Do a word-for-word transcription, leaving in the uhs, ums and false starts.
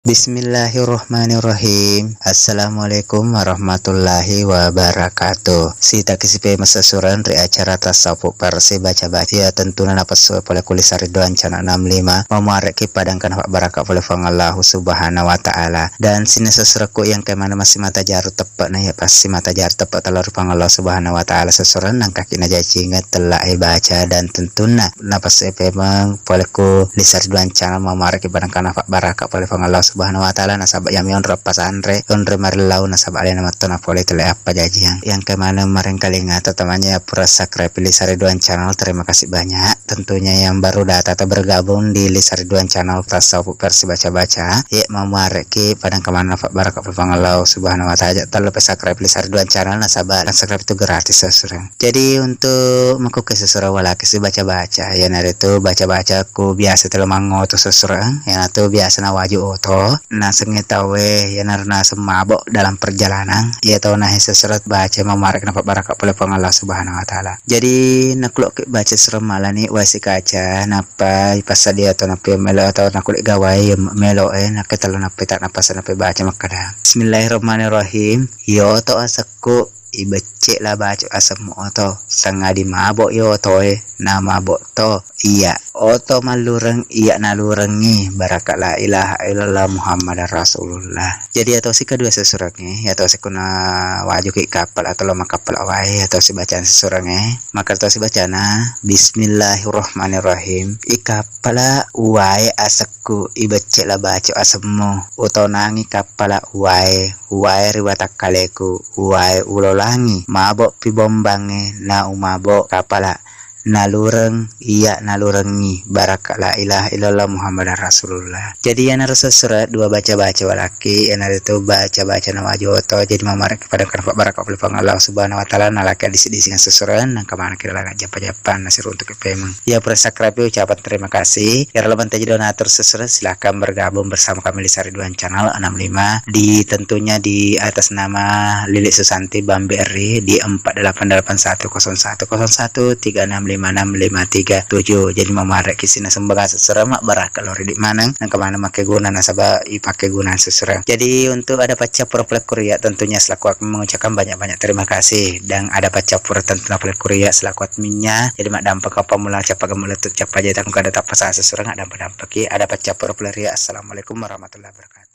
Bismillahirrahmanirrahim. Assalamualaikum warahmatullahi wabarakatuh. Sitaki sipe masessureng ri acara tasawuf versi baca-baca. Ya, tentuna napessu pole ku Lisa Ridwan Channel enam lima. Mamuareki padangkana pabbaraka pole Puang Allahu Subhanahu wa Ta'ala. Dan sininna sessurekku yang kemana masih mata jaru teppek na ya pasti mata jaru teppek talo ri Puang Allahu Subhanahu wa Ta'ala sessureng nangkaki najacingeng tella e baca dan tentuna napessu pemeng pole ku Lisa Ridwan Channel mamuareki padangkana pabbaraka pole Puang Allah Subhanahu wa Ta'ala nasaba yami onro appasanre, onro marillau nasaba alena mattona pole tele appajajiang. Yang kemana marengkalinga tatamanya pura subscribe Lisa Ridwan Channel, terima kasih banyak. Tentunya yang baru data atau bergabung di Lisa Ridwan Channel tasawuf versi baca-baca, ye mamuareki padangkana pabbaraka pole Puang Allah Subhanahu wa Ta'ala, talo pe subscribe Lisa Ridwan Channel nasaba subscribe itu gratis sessureng. Jadi untuk makkukku sessureng walaki si baca-baca, iyanaritu baca-baca ku biasa telo mangoto sessureng, iyanatu biasa nawaju oto, nasengnge tauwe iyanaro naseng mabok dalam perjalanan, iya tau nahe sessureng baca mamuareki napabbaraka pole Puang Allah Subhanahu wa Ta'ala. Jadi nakuloki baca sessureng malani wae sikaca, nappa ipassadia to nappa melo atau nakulik gawai melo e, nakke telo nappa tak napasa nappa baca makkada. Bismillahirrahmanirrahim. Yoto asekku, ibecce la baco asemmu oto, sangadi mabok yo otoe, na mabok to iya. Oto mallureng iya nalurengngi, baraka la ilaha illallah Muhammadar Rasulullah. Jadi iyatosi kedua sessurengnge, iyatosi kuna wajuki kappala atau lo makappala wae, iyatosi bacaan sessurengnge, maka tosi bacana Bismillahirrahmanirrahim. Ikappala uwae asekku, ibecce la baco asemmu, utonangi kappala uwae, uwae ri watakkaleku, uwae ulolangi, mabok pi bombangnge na umabok kapala, nalureng iya nalurengngi, baraka la ilaha illallah Muhammadar Rasulullah. Jadi iyanaro sessureng dua baca-baca walaki, iyanaritu baca-baca nawaju oto, jadi mamuareki padangkana pabbaraka pole Puang Allah Subhanahu wa Ta'ala, nalaki disi-disingeng sessureng, nangka manaki laleng jappa-jappa nasiruntuki pemeng. Ya, pura subscribe, ucapan terima kasih. Iyaro lamentei donatur sessureng, silakan bergabung bersama kami Lisa Ridwan Channel enam lima di, tentunya di atas nama Lili Susanti Bambe Ri di empat delapan delapan satu kosong satu kosong satu tiga enam lima enam lima tiga tujuh. Jadi mamuareki sininna sumbangan sessureng mabbaraka lao ri idi maneng, nangka maneng makkeguna nasaba ipakkeguna sessureng. Jadi untuk ada paccappura pole ku ria, tentunya selaku admin mengucapkan banyak-banyak terima kasih, dan ada paccappura tentu pole ku ria selaku adminnya. Jadi maddampeng ka pammula cappa gemmu lettu cappa jai takung kada tappa sessureng, addampeng-dampengki ada paccappura pole ria. Assalamualaikum warahmatullahi wabarakatuh.